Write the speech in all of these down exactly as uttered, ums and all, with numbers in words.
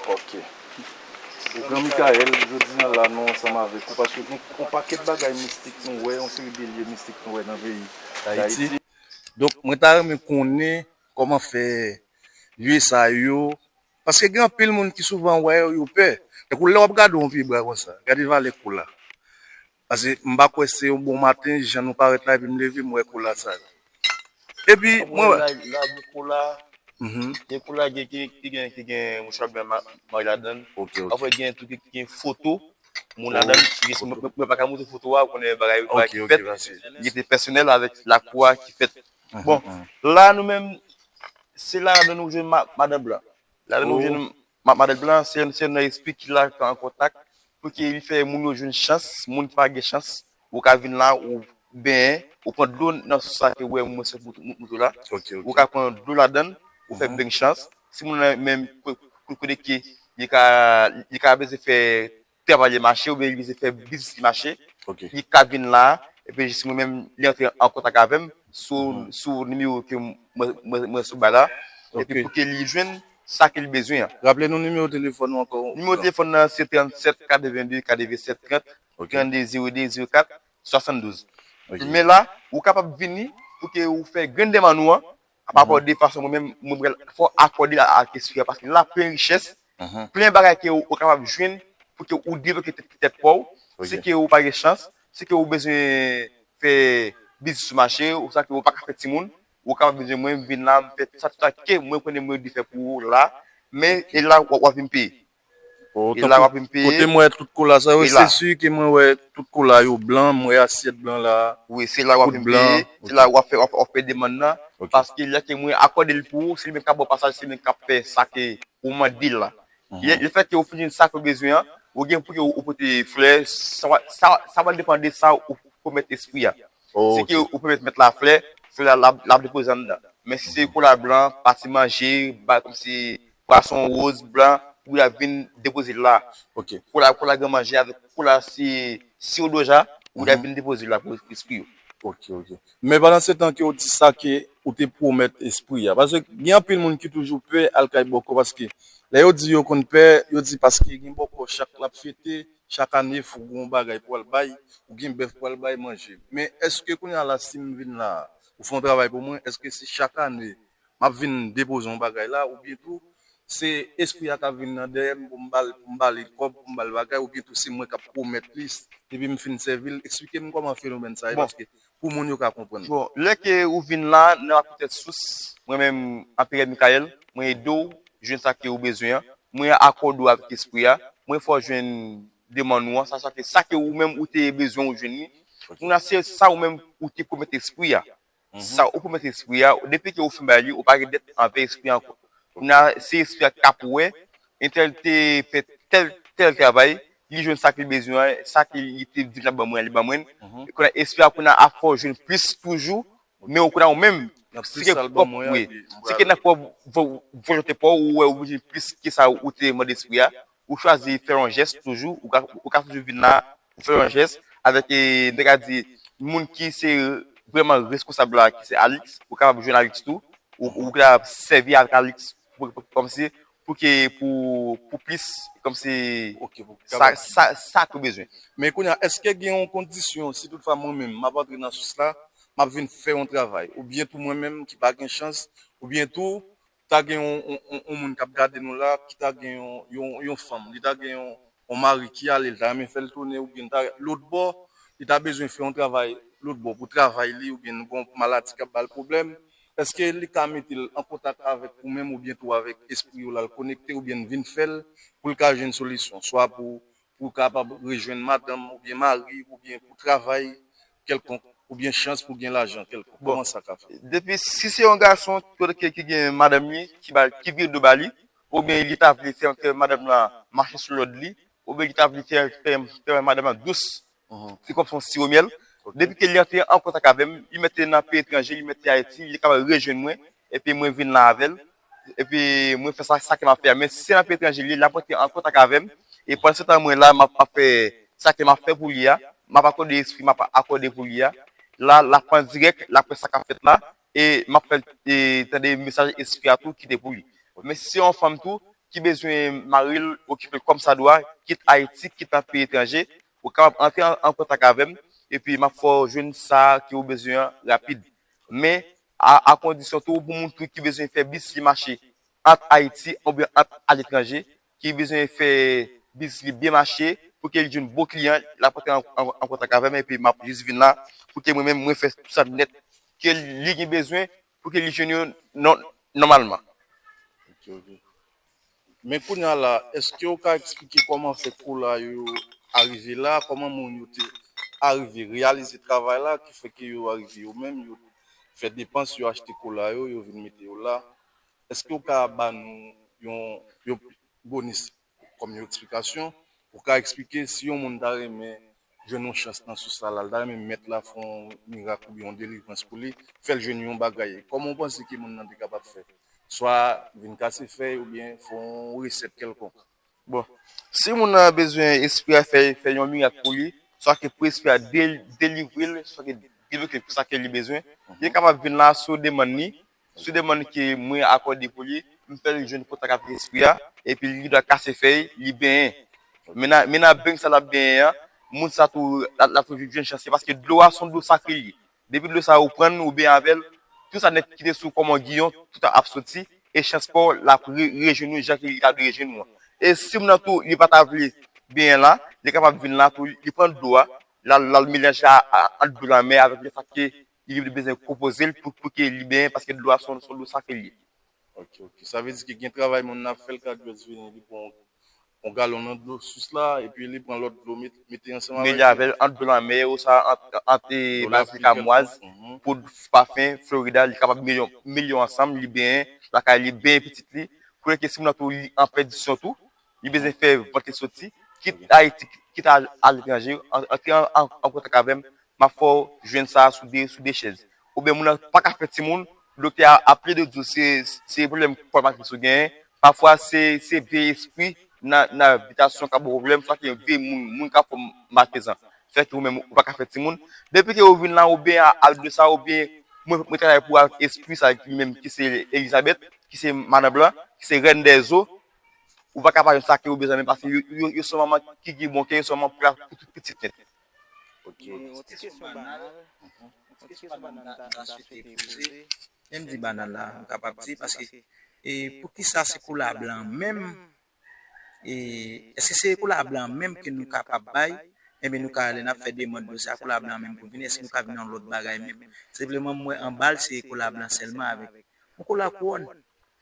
Ok. Gran Michael, jodi a la nou ansanm avèk ou paske gen yon pakèt bagay mistik nou wè, yon seri de lye mistik nou wè nan peyi Dayiti. Donk, mwen ta renmen konnen kòman fè lye sa yo, paske gen anpil moun ki souvan wè yo, yo pè. Tankou lè w ap gade yon pyebwa konsa, gade valè kou la. Paske m pa kwè se yon bon maten, jan nou parèt la, epi m leve, m wè kou la sa yo. Epi, mwen wè. La, la, gen kou la, gen kou la, gen, ki, ki gen, ki gen mouchwa blan ma-, mari ladan l. Ok, ok. Apre, gen tou ki, ki gen foto moun ladan l. Mwen, mwen, mwen pa ka montre foto a, ou konnen bagay, bagay ki fèt. Li te pèsonèl avèk lakou a ki fèt. Bon, la, nou menm, se la ladan nou jwenn ma-, madan blan. Ladan nou jwenn ma-, madan blan, se, se yon espri ki la, ki an kontak, pou ke li fè moun yo jwenn chans, moun ki pa gen chans, ou ka vin la, ou benyen, ou pran dlo nan sous sa ke ou wè mwen sot mouto la. Ou ka pran dlo ladan l, ou fè benyen chans. Si moun nan menm ko-, ko-, kote ke li ka, li ka bezwen fè travay li mache, oubyen li bezwen fè biznis li mache, li ka vin la, epi jis mwen menm, li antre an kontak avè m sou, sou nimewo ke mwen, mwen, mwen sot bay la, epi pou ke li jwenn sa ke li bezwen an. Raple nou nimewo telefòn ou ankò. Nimewo telefòn nan se trannsèt katrevenndez katrevennsèt trant, trannde zewo de zewo kat swasanndouz. Men la, ou kapab vini pou ke ou fè grenn demann ou an, pa rapò de fason mwen menm, mwen pral fè w akòde l ak espri a, paske la plen richès, plen bagay ke ou, ou kapab jwenn pou ke ou debloke tèt, tèt pa w. Si ke ou pa gen chans, si ke ou bezwen fè biznis sou mache, ou sa ke ou pa ka fè timoun, ou kapab bezwen mwen vin la, m fè tout sa, tout sa ke mwen konnen mwen dwe fè pou ou la, men e la w, w ap vin peye. E la w ap vin peye. Kote mwen wè tout kola sa yo, se si ke mwen wè tout kola yo blan, mwen wè asyèt blan la. Wi, se la w ap vin peye, se la w ap fè, w ap, w ap fè demann nan. Paske lè ke mwen akòde l pou ou, se li menm k ap ba w pasaj, se li menm k ap fè sa ke ou mande l la. Lè, lefètke ou fin jwenn sa ke ou bezwen an, ou gen pou ke ou, ou pote flè, sa va, sa, sa va depann de sa ou pwomèt espri a. Si ke ou pwomèt mèt la flè, flè a l ap, l ap depoze anndan. Men si se kola blan, pati manje, bagay kòmsi pwason woz, blan, wi, l ap vin depoze la. Kola, kola gran manje avèk kola si, siwo doja, wi, l ap vin depoze la pou espri yo. Ok, ok. Men pandan se tan ke ou di sa ke ou te pwomèt espri a, paske gen anpil moun ki toujou pè al kay bòkò, paske lè yo di yo konn pè, yo di paske gen bòkò chak l ap fete, chak ane fòk gen yon bagay pou al bay, ou gen bèf pou al bay manje. Men èske kounye a la, si m vin la, ou fè yon travay pou mwen, èske se chak ane m ap vin depoze yon bagay la, oubyen tou, se espri a k ap vin nan dèyè m pou m ba l, pou m ba li kòb, pou m ba l bagay, oubyen tou se mwen k ap pwomèt li, depi m fin sèvi l? Eksplike m kòman fenomèn sa ye, paske pou moun yo ka konprann. Bon, lè ke ou vin la, nan Lakou Tèt Sous, mwen menm, an peryòd Mikayèl, mwen ede w jwenn sa ke ou bezwen an, mwen akòde w avèk espri a, mwen fè w jwenn demann ou an, sa, sa ke, sa ke ou menm ou te bezwen ou jwenn li. Kounye a se sa ou menm ou te pwomèt espri a. Sa ou pwomèt espri a, depi ke ou fin bay li, ou pa gen dèt anvè espri a ankò. Kounye a, se espri a k ap wè, entèl te fè tèl, tèl travay, li jwenn sa ke li bezwen an, sa ke li te di l ap ban mwen an, li ban mwen. Kounye a, espri a kounye a ap fè w jwenn plis toujou, men ou kounye a ou menm, si ke pwòp, wi, si ke nan pwòp vo-, volonte pa w, ou wè ou bezwen plis ke sa ou te mande espri a, ou chwazi fè yon jès toujou, ou ka, ou ka toujou vin la, ou fè yon jès avèk, e, nèg a di, moun ki se vrèman reskonsab la, ki se Alix, ou kapab jwenn Alix tou, ou, ou ka sèvi avèk Alix pou, pou, kòmsi, pou ke, pou, pou plis, kòmsi, sa, sa, sa ke w bezwen. Men kounye a, èske gen yon kondisyon, si toutfwa mwen menm, m ap antre nan sous la, m ap vin fè yon travay, oubyen tou mwen menm ki pa gen chans, oubyen tou, ta gen yon, yon, yon, yon moun k ap gade nou la, ki ta gen yon, yon, yon fanm, li ta gen yon, yon mari ki ale, li ta renmen fè l tounen, oubyen li ta, lòt bò, li ta bezwen fè yon travay lòt bò pou travay li, oubyen gen yon maladi k ap ba l pwoblèm. Èske li ka mete l an kontak avèk ou menm, oubyen tou avèk espri yo la, l konekte, oubyen vin fè l, pou l ka jwenn solisyon, swa pou pou w kapab rejwenn madanm oubyen mari oubyen pou travay kèlkonk oubyen chans pou gen lajan kèlkonk? Kòman sa ka fèt? Depi si se yon gason ki, ki gen madanm li, ki ba, ki vire do ba li, oubyen li ta vle fè, fè madanm lan mache sou lòd li, oubyen li ta vle fè, fè, fè madanm lan dous, se kòm se yon siwo myèl. Depi ke li antre an kontak avè m, li mèt te nan peyi etranje, li mèt te Ayiti, li kapab rejwenn mwen, epi mwen vin la avè l, epi mwen fè sa, sa ke m ap fè a. Men si se nan peyi etranje li ye, l ap rantre an kontak avè m, e pandan se tan mwen la, m ap, m ap fè sa ke m ap fè pou li a, m ap akòde espri, m ap akòde pou li a. La, l ap pran dirèk, l ap wè sa k ap fèt la, e m ap fè l, e, tande mesaj espri a tou kite pou li. Men si se yon fanm tou, ki bezwen mari l okipe l kòmsadwa, kit Ayiti, kit nan peyi etranje, ou kapab antre an, an kontak avè m, epi m ap fè w jwenn sa ke w bezwen an rapid. Men, a, a kondisyon tou, pou moun tou ki bezwen fè bis li mache ant Ayiti oubyen ant aletranje, ki bezwen fè bis li byen mache, pou ke li jwenn bon kliyan, l ap antre an, an, an kontak avè m, epi m ap jis vin la, pou ke mwen menm, mwen fè tout sa nèt ke li gen bezwen, pou ke li jwenn yo nò-, nòmalman. Ok, ok. Men kounye a la, èske w ka eksplike kòman fè kola yo arive la, kòman moun yo te arive reyalize travay la, ki fè ke yo arive yo menm, yo fè depans, yo achte kola yo, yo vin mete yo la? Èske w ka ba nou yon, yon bonis kòm yon eksplikasyon? Ou ka eksplike si yon moun ta renmen jwenn yon chans nan sous la, la, l ta renmen mèt la fè yon mirak oubyen yon delivrans pou li, fè l jwenn yon bagay. Kòman w panse ke moun nan te kapab fè? Swa vin kase fèy oubyen fè yon resèt kèlkonk? Bon, si moun nan bezwen espri a fè, fè yon mirak pou li, swa ke pou espri a de-, delivre l, swa ke debloke l pou sa ke li bezwen, li kapab vin la sou demann li, sou demann ke mwen akòde pou li, m fè l jwenn kontak avèk espri a, epi li dwa kase fèy, li benyen. Men nan, men nan beny sa l ap benyen an, moun sa tou, l ap, l ap toujou jwenn chans li, paske dlo a se yon dlo sakre li ye. Depi dlo sa ou pran l, ou benyen avè l, tout sa nèt ki te sou kòman giyon, tout ap soti, e chans pa w, l ap re-, rejwenn ou jan ke li ta dwe rejwenn ou an. E si moun nan tou, li pa ta vle benyen la, li kapab vin la tou, li pran dlo a, l al, l al melanje a, a, ant dlo lanmè avèk lefètke li bezwen konpoze l pou, pou ke li benyen, paske dlo a se yon, se yon dlo sakre li ye. Ok, ok. Sa vle di ke gen travay moun nan ap fè, l ka just vini, li pran yon galon nan dlo sous la, epi li pran lòt dlo, met-, mete ansanm avèk li. Melanje avè l ant dlo lanmè, oswa ant, ant, e, dlo lapli kèlkonk, Bazilik Amwaz, mhm, Poud Pafen, Florida, li kapab melye, melye yo ansanm, li benyen lakay li, benyen pitit li. Koulye ke si moun nan tou li an pèdisyon tou, li bezwen fè vant li soti, kit Ayiti, kit al, aletranje, an, antre an, an, an kontak avè m, m ap fè w jwenn sa sou de, sou de chèz. Oubyen moun nan pa ka fè timoun, doktè a ap plede di w se, se pwoblèm kò matris ou genyen. Pafwa se, se vye espri nan, nan abitasyon k ap ba w pwoblèm, swa ke vye moun, moun k ap fè w malfezan. Fè ke ou menm ou pa ka fè timoun. Depi ke ou vin la, oubyen a, a de sa, oubyen mwen, mwen travay pou avèk espri sa li menm ki se Elizabeth, ki se madan blan, ki se rèn dè zo, ou pa ka pa jwenn sa ke ou bezwen menm, paske yo, yo, yo se yon manman ki gen bon kè, yo se yon manman pou la, pou tout pitit nèt. Ok. Yon ti kesyon banal, yon ti kesyon banal m ta, m ta swete poze. Lè m di banal la, m kapab di, paske, e, poukisa se kola blan menm, e, èske se kola blan menm ke nou kapab bay, enben nou ka, lè n ap fè demann dosye a, kola blan menm pou vini, èske nou ka vin yon lòt bagay menm? Senpleman, m wè anba l, se kola blan sèlman avèk yon kola kouwòn.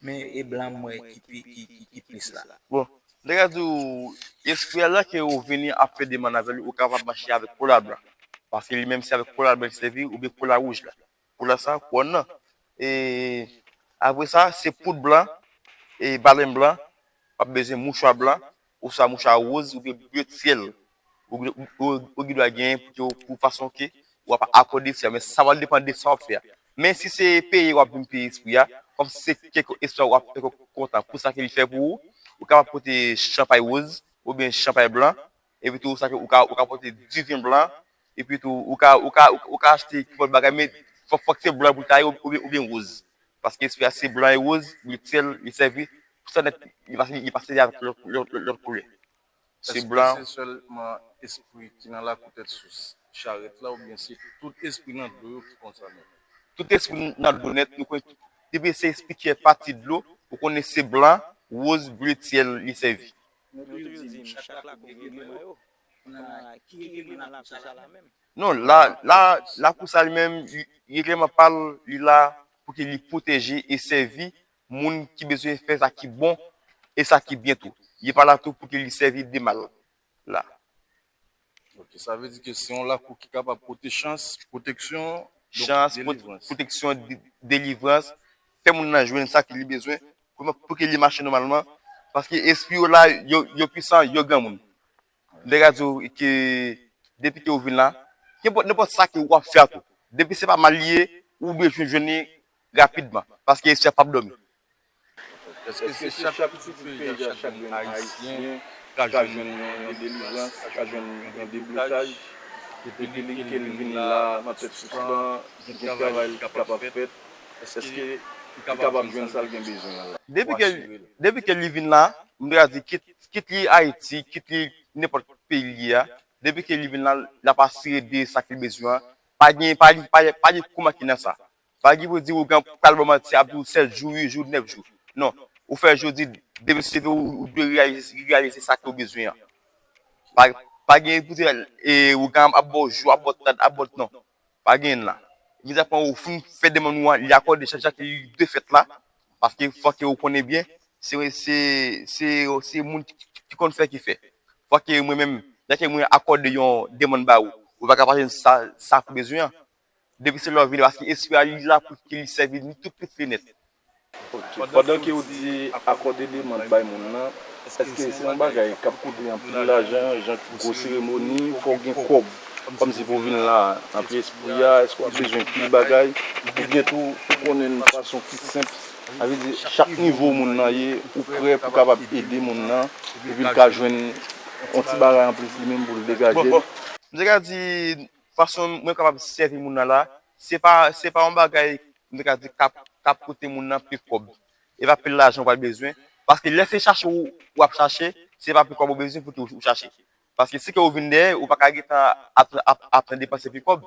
Men e blan m wè ki pi, ki, ki, ki plis la. Bon, m te ka di w, espri a la ke ou vini ap fè demann avè l, ou kapab mache avèk kola blan. Paske li menm se avèk kola blan li sèvi, oubyen kola wouj la. Kola sa, kouwòn nan. E apre sa, se poud blan, e balen blan, w ap bezwen mouchwa blan, oswa mouchwa woz, oubyen ble syèl. Ou, ou, ou gen dwa genyen pou, pou fason ke w ap akòde espri a, men sa va depann de sa w ap fè a. Men si se peye w ap vin peye espri a, kòm si se kèk espri a w ap fè kontan pou sa ke li fè pou ou, ou kapab pote chanpay woz oubyen chanpay blan, epi tou sa ke ou ka, ou ka pote diven blan, epi tou ou ka, ou ka, ou ka achte nenpòt bagay, men fòk, fòk se blan pou l ta ye oubyen, oubyen woz. Paske espri a se blan e woz, li sèl, li sèvi pou sa nèt, li pa, li pa sèvi avèk lòt, lòt, lòt, lòt koulè. Se blan. Èske se sèlman espri ki nan lakou tèt sous charèt la, oubyen se tout espri nan dlo yo ki konsa menm? Tout espri nan dlo nèt, nou konnen tout. Depi se espri ki fè pati dlo, ou konnen se blan, woz, ble syèl li sèvi. Men tou yo di m chak lakou gen regleman yo. Kounye a, ki regleman lakou sa la menm? Non, la, la, lakou sa li menm, li, regleman pa l, li la pou ke li pwoteje e sèvi moun ki bezwen fè sa ki bon e sa ki byen tou. Li pa la tou pou ke li sèvi de mal la. Ok, sa vle di ke se yon lakou ki kapab pote chans, pwoteksyon, donk, chans, pwot-, delivrans. Pwoteksyon, de-, delivrans, fè moun nan jwenn sa ke li bezwen pou, pou ke li mache nòmalman, paske espri yo la, yo, yo pwisan, yo granmoun. M te ka di w ke depi ke w vin la, nenpòt, nenpòt sa ke w ap fè a tou, depi se pa mal li ye, ou dwe jwenn, jwenn li rapidman, paske espri a p ap dòmi. Èske se chak pitit peyi a, chak grenn ayisyen ka jwenn yon delivrans, ka jwenn yon deblokaj, epi ke li, ke li vin la nan tèt sous lan, gen travay li kapab fèt? Èske li kapab jwenn sa l gen bezwen an la. Depi ke, depi ke li vin la, m te ka di, kit, kit li Ayiti, kit li nenpòt peyi li ye a, depi ke li vin la, l ap asire de sa ke l bezwen an. Pa gen, pa gen, pa gen, pa gen kouman ki nan sa. Pa gen pou di ougan pral ba w manti, ap di w sèt jou, uit jou, nèf jou. Non. Ou fè jodi, demen se leve, ou, ou dwe reyalize, reyalize sa ke w bezwen an. Pa, pa gen pou di e, ougan ap ba w jou, ap ba w dat, ap ba w non. Pa gen la. Imedyateman ou fin fè demann ou an, li akòde chak, chak li de fèt la. Paske fòk ou konnen byen, se, se, se, se moun ki, ki konn fè ki fè. Fòk mwen menm, lè ke mwen akòde yon demann ba ou, ou pa ka pa jwenn sa, sa ou bezwen an. Depi se lè w vini, paske espri a li la pou ke li sèvi nou tout, tout fenèt. Ok. Pandan ke w di akòde demann bay moun nan, èske se yon bagay k ap koute anpil lajan, jan gwo seremoni, fò w gen kòb, kòmsi pou w vin la, anpil espri a, èske w ap bezwen pil bagay, oubyen tou, pou konnen yon fason ki senp, sa vle di, chak nivo moun nan ye, ou prè pou w kapab ede moun nan, epi l ka jwenn yon ti bagay anplis li menm pou l degaje l? M te ka di, fason mwen kapab sèvi moun nan la, se pa, se pa yon bagay, m te ka di, k ap, k ap koute moun nan pil kòb. E pa pil lajan w pral bezwen. Paske lè se chache w, w ap chache, se pa pil kòb ou bezwen pou ke w chache. Paske si ke w vin dèyè, ou pa ka gentan ap, ap, ap depanse pil kòb.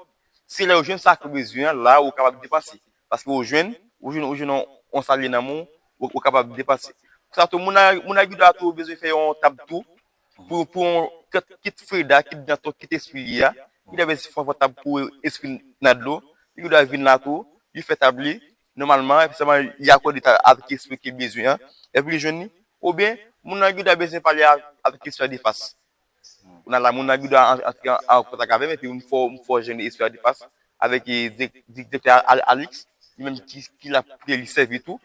Se lè w jwenn sa ke w bezwen an, la ou kapab depanse. Paske w jwenn, ou jwenn, ou jwenn yon, yon salye nan men w, ou, ou kapab depanse. Sa tou, moun nan, moun nan gen dwa tou bezwen fè yon tab tou, pou, pou yon, kit, kit Freda, kit Danton, kit espri li a, li dwe fè, fè tab pou espri nan dlo, li dwe vin la tou, li fè tab li, nòmalman, epi sèlman li akòde tab avèk espri ki bezwen an, epi li jwenn li, oubyen, moun nan li dwe bezwen pale a, avèk espri a defas. Kounye a la, moun nan li dwe an- antre an, an kontak avè m, epi m fè, m fè jwenn espri a defas, avèk e, di- di- direktè Al- Alix, li menm ki, ki la pou li sèvi tou,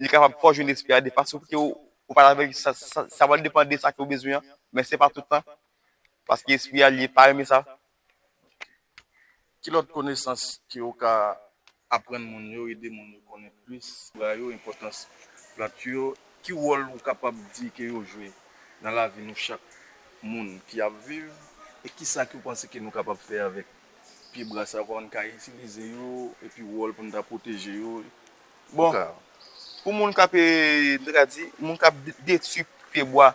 li kapab fè w jwenn espri a defas, ou, ou pale avèk li, sa, sa, sa va depann de sa ke w bezwen an, men se pa tout tan, paske espri a li pa renmen sa. Ki lòt konesans ke w ka aprann moun yo, ede moun yo konnen plis bra yo, enpòtans plant yo, ki wòl ou kapab di ke yo jwe nan lavi nou chak moun ki ap viv, e kisa ke w panse ke nou kapab fè avèk pye bwa sa yo, kòman n ka itilize yo, epi wòl pou n ta pwoteje yo. Bon, pou moun k ap, e, m ta ka di, moun k ap de- detwi pye bwa.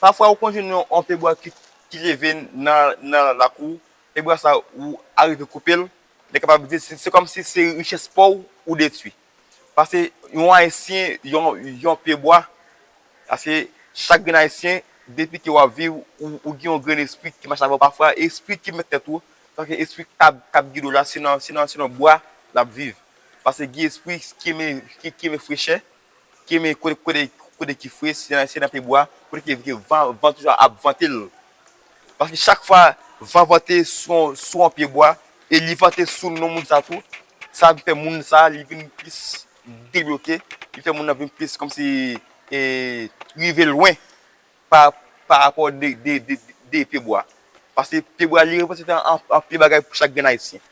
Pafwa, ou konn jwenn yon, yon pye bwa ki, ki leve nan, nan lakou, pye bwa sa, ou arive koupe l, li kapab di, se, se kòmsi se richès pa w ou detwi. Paske yon Ayisyen, yon, yon pye bwa, paske chak grenn Ayisyen, depi ke w ap viv, ou, ou gen yon grenn espri ki mache avè w. Pafwa, espri ki mèt tèt ou, paske espri k ap, k ap gide w la, se nan, se nan, se nan bwa l ap viv. Paske gen espri ki renmen, ki, ki renmen frechè, ki renmen kote, kote, kote ki fre, se nan, se nan pye bwa, kote ki, ki van, van toujou ap vante l. Paske chak fwa van vante sou, sou yon pye bwa, e li vante sou non moun sa tou, sa vin fè moun sa, li vin plis debloke, li fè moun nan vin plis kòmsi e, rive lwen pa, pa rapò de, de, de, de pye bwa. Paske pye bwa li reprezante an, an, anpil bagay pou chak grenn Ayisyen.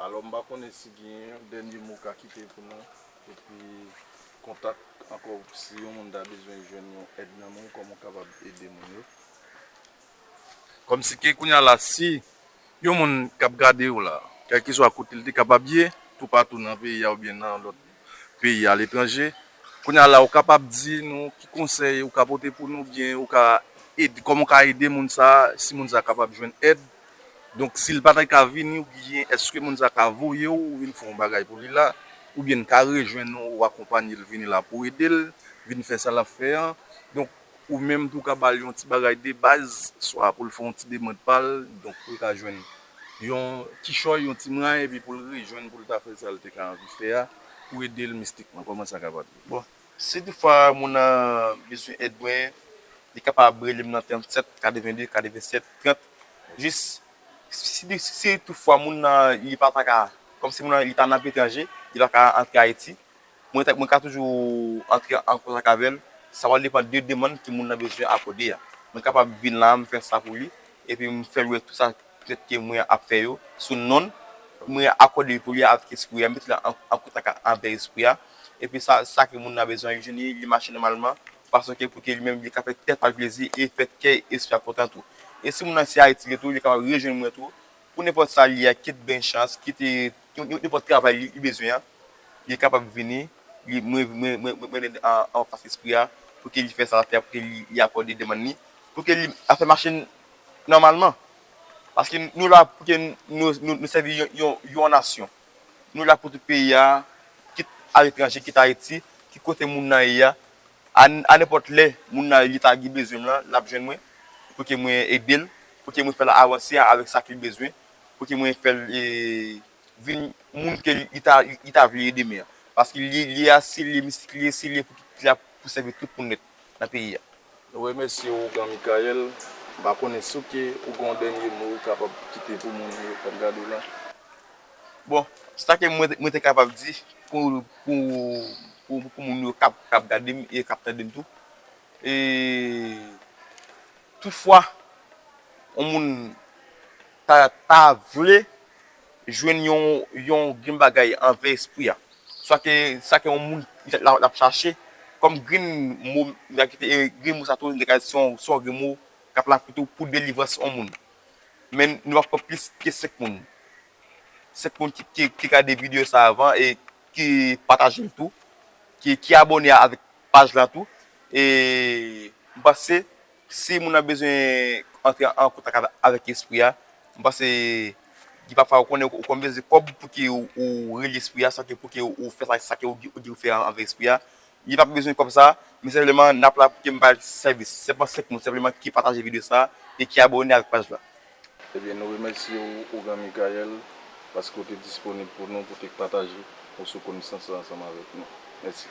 Alò, m pa konnen si gen yon dènye mo w ka kite pou nou, epi kontak ankò, si yon moun ta bezwen jwenn yon èd nan men w, kòman w kapab ede moun yo. Kòmsi ke kounye a la, si yon moun k ap gade w la, kèlkeswa kote l te kapab ye, toupatou nan peyi a oubyen nan lòt peyi aletranje, kounye a la, ou kapab di nou ki konsèy ou ka pote pou nou, oubyen ou ka ed- kòman w ka ede moun sa a, si moun sa a kapab jwenn èd. Donk, si l pa ta ka vini, oubyen èske moun sa a ka voye w, ou vin fè yon bagay pou li la, oubyen l ka rejwenn ou, ou akonpanye l vini la pou w ede l, vin fè sa l ap fè an. Donk, ou menm tou ka ba l yon ti bagay de baz, swa pou l fè yon ti demande pa l, donk pou l ka jwenn yon kichòy, yon ti mwayen, epi pou l rejwenn, pou l ta fè sa l te ka anvi fè a, pou ede l mistikman. Kòman sa kapab ye? Bon, si toutfwa moun nan bezwen èd mwen, li kapab rele m nan trannsèt, katrevenn de, katrevennsèt, trant. Jis, si, si, si toutfwa moun nan, li pa ta ka, kòmsi moun nan, li ta nan etranje, li pa ka antre Ayiti, mwen, mwen ka toujou antre an kontak avè l. Sa va depann de demann ke moun nan bezwen akòde a. Mwen kapab vin la, m fè sa pou li, epi m fè l wè tout sa ke mwen ap fè yo sou non l, mwen akòde li pou li avèk espri a, mete l an, an kontak avèk espri a. Epi sa, sa ke moun nan bezwen, li jwenn li, li mache nòmalman, paske pou ke li menm, li ka fè tèt pa l plezi e fè kè espri a kontan tou. E si moun nan se Ayiti li ye tou, li kapab rejwenn mwen tou, pou nenpòt sa li ye a, kit beny chans, kit e, nenpòt travay li, li bezwen an, Li kapab vini, li, mwen, mwen, mwen, mwen, mwen, an, an fas espri a, pou ke li fè sa l ap fè a, pou ke li, li akòde demann li, pou ke li, afè mache nòmalman. Paske nou la pou ke nou, nou, nou sèvi yon, yon, yon nasyon. Nou la pou tout peyi a, kit aletranje, kit Ayiti, kit kote moun nan ye a. A, a nenpòt lè, moun nan li ta gen bezwen m lan, l ap jwenn mwen, pou ke mwen ede l, pou ke mwen fè l avanse avèk sa ke l bezwen, pou ke mwen fè l, e, vin moun ke li ta, li ta vle ye demen an. Paske li, li a, se li mistik li ye, se li pou ki la pou sèvi tout moun nèt nan peyi a. Nou remèsye w, Ougan Michael. M pa konnen si w ke ou gen yon dènye mo ou kapab kite pou moun yo k ap gade w lan. Bon, sa ke mwen, mwen te kapab di pou, pou, pou, pou moun yo k ap, k ap gade m e k ap tande m tou. E toutfwa, yon moun ta, ta vle jwenn yon, yon grenn bagay anvè espri a. Swa ke sa ke yon moun l ap, l ap chache, kòm grenn mo, m ta kite, e grenn mo sa tou, se yon, se yon grenn mo k ap la pou tou pou delivrans yon moun. Men nou ap pran plis ke senk moun. Senk moun ki, ki, ki gade videyo sa avan e ki pataje l tou, ki, ki abòne avèk paj la tou. E m panse, si moun nan bezwen antre an kontak avè-, avèk espri a, m panse, gen pafwa ou konnen ou konn bezwen kòb pou ke ou, ou rele espri a, sa ke pou ke ou fè sa, sa ke ou, ou, ou fè anvè espri a. Li p ap bezwen kòb sa, men senpleman n ap la pou ke m bay sèvis. Senpleman senk moun senpleman ki pataje videyo sa e ki abòne avèk paj la. Ebyen, nou remèsye w, Ougan Michael, paske w te disponib pou nou, pou w te pataje ou sou konesans la ansanm avèk nou. Mèsi.